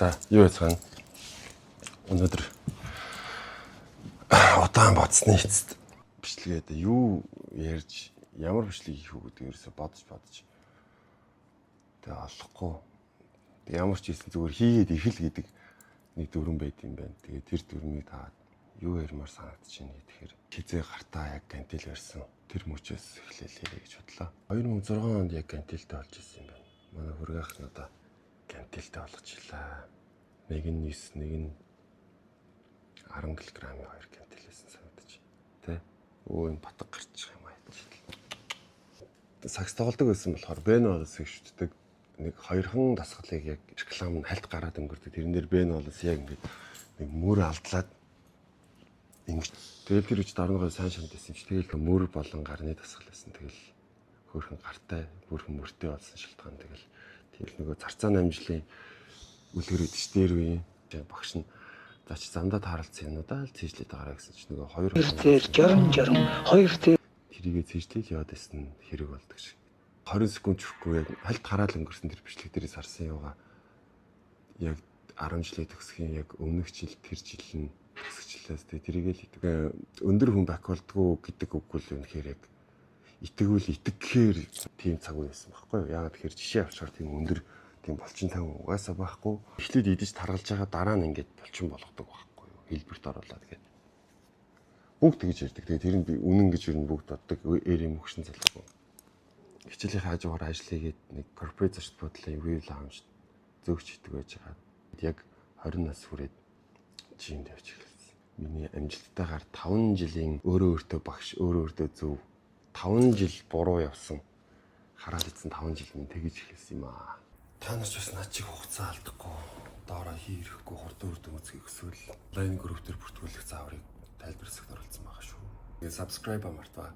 За, юу яцгаана? Өнөөдөр удаан бодсны эцэст бичлэгээд юу ярьж, ямар бичлэг хийх үү гэдэг ерөөсө бодож бодож тэгээ олохгүй. Тэг ямар ч хийсэн зүгээр хийгээд эхэл гэдэг нэг дүрэн байд юм байна. Тэгээ тэр дүрмийг таад юу ярмаар санагдчихэв гэхээр хизээ гартаа яг гантел барьсан тэр мөчөөс эхлээлээ гэж бодлоо. 2006 онд яг гантелтэй болж исэн юм байна. Манай хөргөх надаа гантелтэй болгочихлаа. Нэг нь 9, нэг нь 10 кг-ийн хоёр гантел байсан санагдаж. Тэ? Өө, энэ батга гарч байгаа юм аа. Сагс тоглодог байсан болохоор Бен Уоллесыг шүтдэг. Нэг хоёрхан дасгалыг яг реклам нь хальт гараад өнгөрдөг. Тэрэн дээр Бен Уоллес яг ингээд нэг мөр алдлаад ингэж, тэгэл тэр үеч дараагаа сайн шамд байсан чи, тэгэл мөр болон гарны дасгал байсан. Тэгэл хөөрхөн гартай, хөөрхөн мөртэй болсон шалтгаан, тэгэл тэгэл нөгөө зарцаа 8 жилийн үлгэр идэж дээр үеийн багш нь за чи замдаа тааралцсан юмнуудаа л цээжлээд байгаараа гэсэн чи нөгөө хоёр зээл 60 60 хоёр зээл тэрийгээ цээжлээл яваад байсан нь хэрэг болдог шиг. 20 секунд ч өгөхгүй яг хальт гараал өнгөрсөн тэр бичлэг дээрээс харсан юугаа яг 10 жилийн төгсөхийн яг өмнөх жил, тэр жил нь төгсгчлээс тэгээ тэрийгээ л идэг. Өндөр хүн back болдгоо гэдэг үггүй л үнэхээр яг итгэвэл итгэхээр тийм цаг үе байсан байхгүй юу? Яагаад тэгэхээр жишээ авчаар тийм өндөр тийм булчин тань угаасаа байхгүй. Эхлээд идэж таргалж байгаа, дараа нь ингээд булчин болгодог байхгүй юу? Хэлбэрт оруулаад гээд. Бүгд тэгж ярьдаг. Тэгээ тэр нь би үнэн гэж юу бүгд боддог. Эр юм хөшин залахгүй. Хичээлийнхээ хажуугаар ажил хийгээд нэг corporate зочд буудлын view lounge зөөгч идэг байж байгаа. Яг 20 нас хүрээд gym д явж эхэлсэн. Миний амжилттайгаар 5 жилийн өөрөө өөртөө багш, өөрөө өөртөө зөв, 5 жил буруу явсан. Хараал эзэн 5 жил минь тэгж эхэлсэн юм аа. Та нар ч бас над чиг хугацаа алдахгүй, доороо хийрэхгүй хурдан үр дүн үзхийг хүсвэл line group дээр бүртгүүлэх зааврыг тайлбар хэсэгт оруулсан байгаа шүү. Тэгээ subscribe мартаа.